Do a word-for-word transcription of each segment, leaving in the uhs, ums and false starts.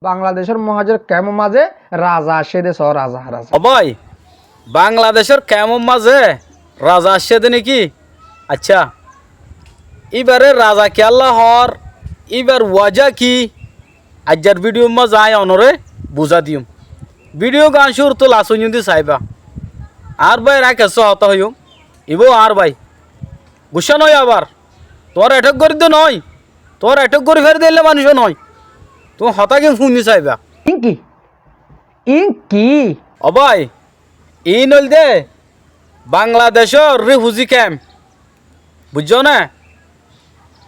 Bangladecór muhájer kemor mazé raza aiccé dé, só raza, raza. Ó bái, Bangladecór kemor mazé raza aiccé dé néki? Accá, íbaré raza kiyólla hoór, íbar wajá ki? Aijjar bídhiyur mazé aññí onoré buzái diyum. Bídhiyu gán cúruttu las foijjonto saibá. Añár báiyoré aññí kessú hotá hoiyúm, ibáu añár bái. Guccá noói abar. Tuáñre eték gorí dé noói. Tuáñre eték gorí fari dé éilla manúic ó noói. Tuñí hotágin fúni saibá. Iín ki? Iín ki? Ó bái, iín óilde Bangladecór rifuzi kemp. Buijjó né?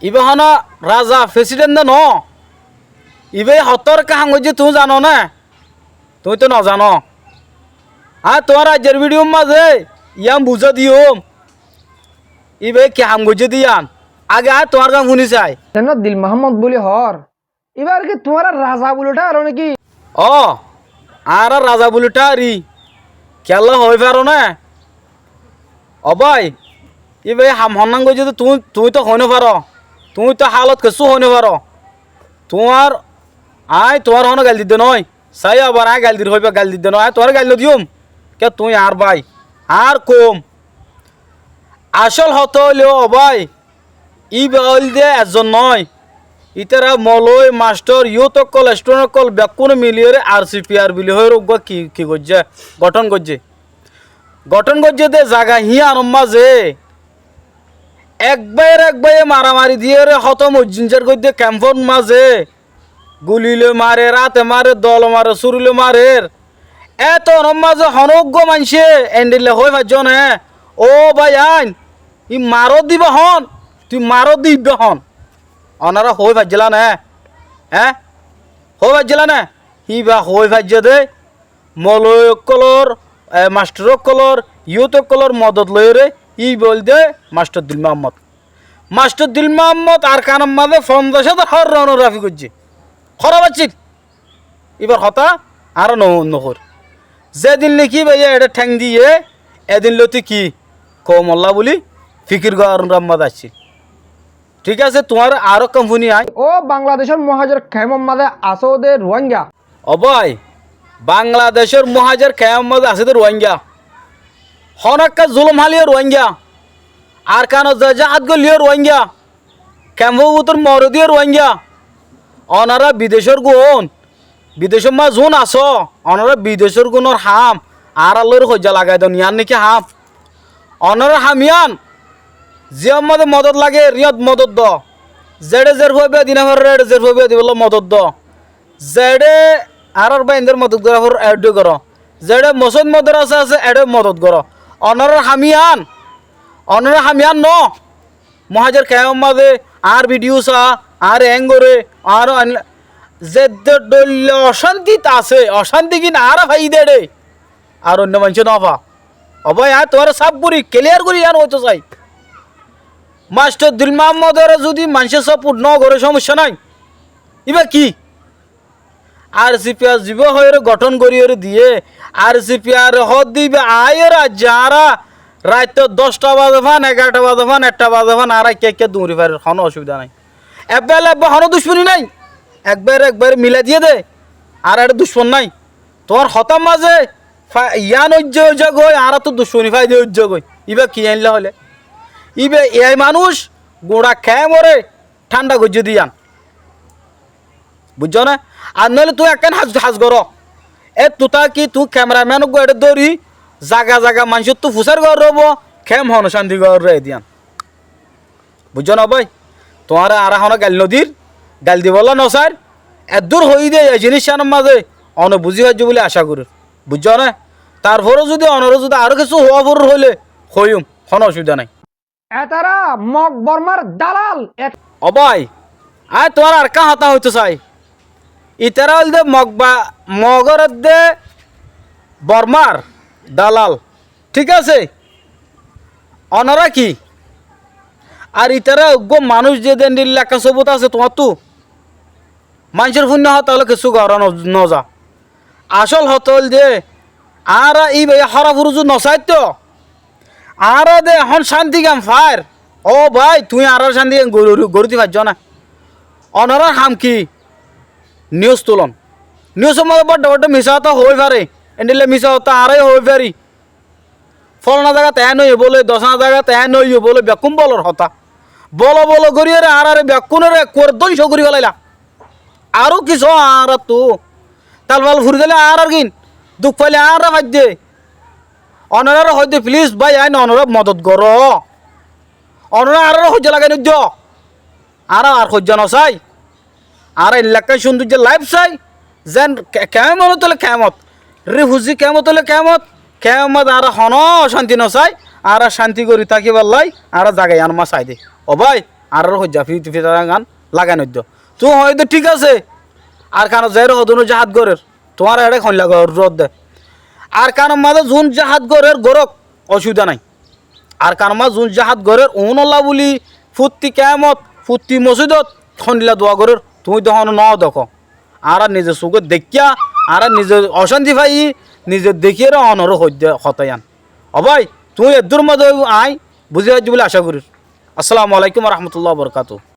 Ibá honó raza, fesident dé noó. Ibáye hotár ekká ham goijjé tuñí zano né? Tuñí toó nozano. Aññí tuáñre aijjar bídhiyur mazé yián buzái diyum. Íbaye ki ham goijjé dé yián. Age aññí tuáñr gán fúni sai. Zenor Dil Muhámmod buli hoór. Íbar ki tuáñra raza buli tháro néki? Ó, añára raza buli thári. Kiyólla hoói faró né? Ó bái, íbaye ham honnán goijjé dé tuñí, tuñí toó hoói nofaró. Tuñí toó hálot kessú hoói nofaró. Tuáñr, aññí tuáñre honó gail didde noói. Saiyó abar aññí gail dir hoibá, gail didde noó, aññí tuáñre gail nodiyúm. Kiyá tuñí añár bái, añár koum. Acól hotá óilde ó bái, íba óilde ezzon noó. Ítara moloi, mastor, yut ókkol, estudent ókkol bekkúne miliyóre ar si pi ar buli hoiyóre uggúa ki, ki goijjé, gothón goijjé. Gothón goijjé dé zaga híyanor mazé ek báiyore ek báiye maramari diyóre hótom ói zinzar goijjé kempór mazé. Guli loi marer, áte marer, dol marer, súri loi marer. Étonor mazé honó uggúa maincé endilla hoói faijjó né? Ó bái ain, í maródde íba hon, tui maródde íba hon. Onorá hoói faijjéla né? Eé? Hoói faijjéla né? Íba hoói faijjé dé moloi ókkolór, e, mastor ókkolór, yut ókkolór modot loiyóre, íba óilde mastor Dil Muhámmod. Mastor Dil Muhámmod Arkanor mazé fonzac házar hór ronor rafi goijjé. Hóraf accíl. Íbar hotá añára no, nohoóir. Zedin néki íbaye eçé théng diyé, edin lóti ki koumolla buli fikir gorónor mazé accíl. Thík asé, tuáñre aró ekkán fúni aññí. Ó Bangladecór muhájer kemor mazé asó dé Ruáinga. Ó bái, Bangladecór muhájer kemor mazé asé dé Ruáinga. Honó ekká zulum háliyo Ruáinga. Arkanot zai jihad goillíyo Ruáinga. Kempór bútore mori diyé Ruáinga. Onorá bidecór gún, bidecór mazé zuún asó, onorá bidecór gúnor ham añárar lói hoijja lagai don, yián néki ham? Onorár ham yián, ziyór mazé modot lage, yíñot modot do. Zeçé zer fua biya di no farer, éçe zer fua biya dibolla modot do. Zeçé añárar báindor modot gorá forer, éçe goró. Zeçé mosóit modorasa asé, éçe modot goró. Onorár ham yián, onorár ham yián noó. Muhájer kemor mazé añár bidiyú sa, añáre eéng goré, añáre ain-, zedde dhoilla ocántit asé, ocántigín añára faiyí dé éçe. Ar oinno maincé nófa. Ó bái, aññí tuáñre sáf gorí, keliyar gorí yián hoitó sai. Mastor Dil Muhámmodoré zudi maincé saport nógoré, cómoiccá nái. Íba ki? Ar si pi ar zibá hoiyóre gothón goríyoré diyé, ar si pi ar hoódde íba aáiyoré aijja añára raittor doc ta baze fán, egaró ta baze fán, ek ta baze fán añára ekká ekká duñri farir, honó ocubida nái. Ebbá le ebbá honó ducmoni nái, ek báire ek báire mila diyé dé, añára eçé ducmon nái. Tuáñr hotár mazé fa-, yián óijje óijja goi, añárattú ducmoni faida óijje goi. Íba ki ailla hoilé? Íba ei manúic guñça kemoré thánda goijjé dé yián. Buijjó né? Ar noóile tuñí ekkán has, has goró. Ettú táki tuñí kemeramen uggúa eçé dóri zaga zaga maincóttu fusár goróbo, kem honó cánti goróbo ediyan. Buijjó né bái? Tuáñre añára honó gail nodir, gail dibolla nosair. Eddúr hoiyí dé e jiníc cánor mazé one buzí faijjó buli acá gorír. Buijjó né? Tarforó zudi onoré zudi aró kessú hoóa foror hoilé hoiyum, honó ocubida nái. Etará Mog Bormar dalal. Et- Ó bái, aññí tuáñre arekkán hotá hoitó sai. Itará óilde Mog ba-, Mogor edde Bormar dalal. Thík asé? Onorá ki? Ar itará uggúa manúic de dendilla ekkán sóbut asé tuáñttú. Maincór fúinna hotá óile kessú gorá no-, noza. Acól hotá óilde, añára íbayé hóraf uruzu nosaitó. Añára de ehón cántigan fair. Ó bái, tuñí añárar cántigan gorí, gorí, gorí di faijjó ná. Onorár ham ki? Nius tulon. Niusor mazé bodde bodde misá hotá hoói fare, endilla misá hotá añára yó hoói fari. Fólana zagat eén óiye bóle, dosana zagat eén óiye bóle, bekkún bolor hotá. Bolo bolo goríyore añáráre bekkúnore ekkuare dóngco gorí felaila. Aró kissú añáráttu. Talfal furi zaile añárár gín, duk faile añára faidde. Onoráre hoóidde, please bái, ain onorá modot goró. Onorá añáráre hoijja lagai noiddo. Añára ar hoijja nosai. Añára eillakká cúndor ze laif sai, zeén ke-, keémot óile keémot, rifuzi keémot óile keémot, keémot añára honó ocánti nosai, añára cánti gorí tákibálla añára zaga yián mazé sai dé. Ó bái, añárar hoijja fi-, fitara gán lagai noiddo. Tuñí hoóidde thík asé, Arkanot zaiyóre hodún jáhad gorér, tuáñra eçé hoilla goródde. Arkanor mazé zuún jáhad gorér gorók, ocubida nái. Arkanor mazé zuún jáhad gorér, uúnolla buli fottí keémot, fottí mosídot hoilla dua gorér, tuñí de honó no dekó. Añára nize suké deikká, añára nize ocánti faiyí, nize dekíyore onoré hoóidde hotá yián. Ó bái, tuñí eddúr mazé aññí buzí faijjó buli acá gorír. Assalamu alaikum wa rahmatullahi wa barakatuhu.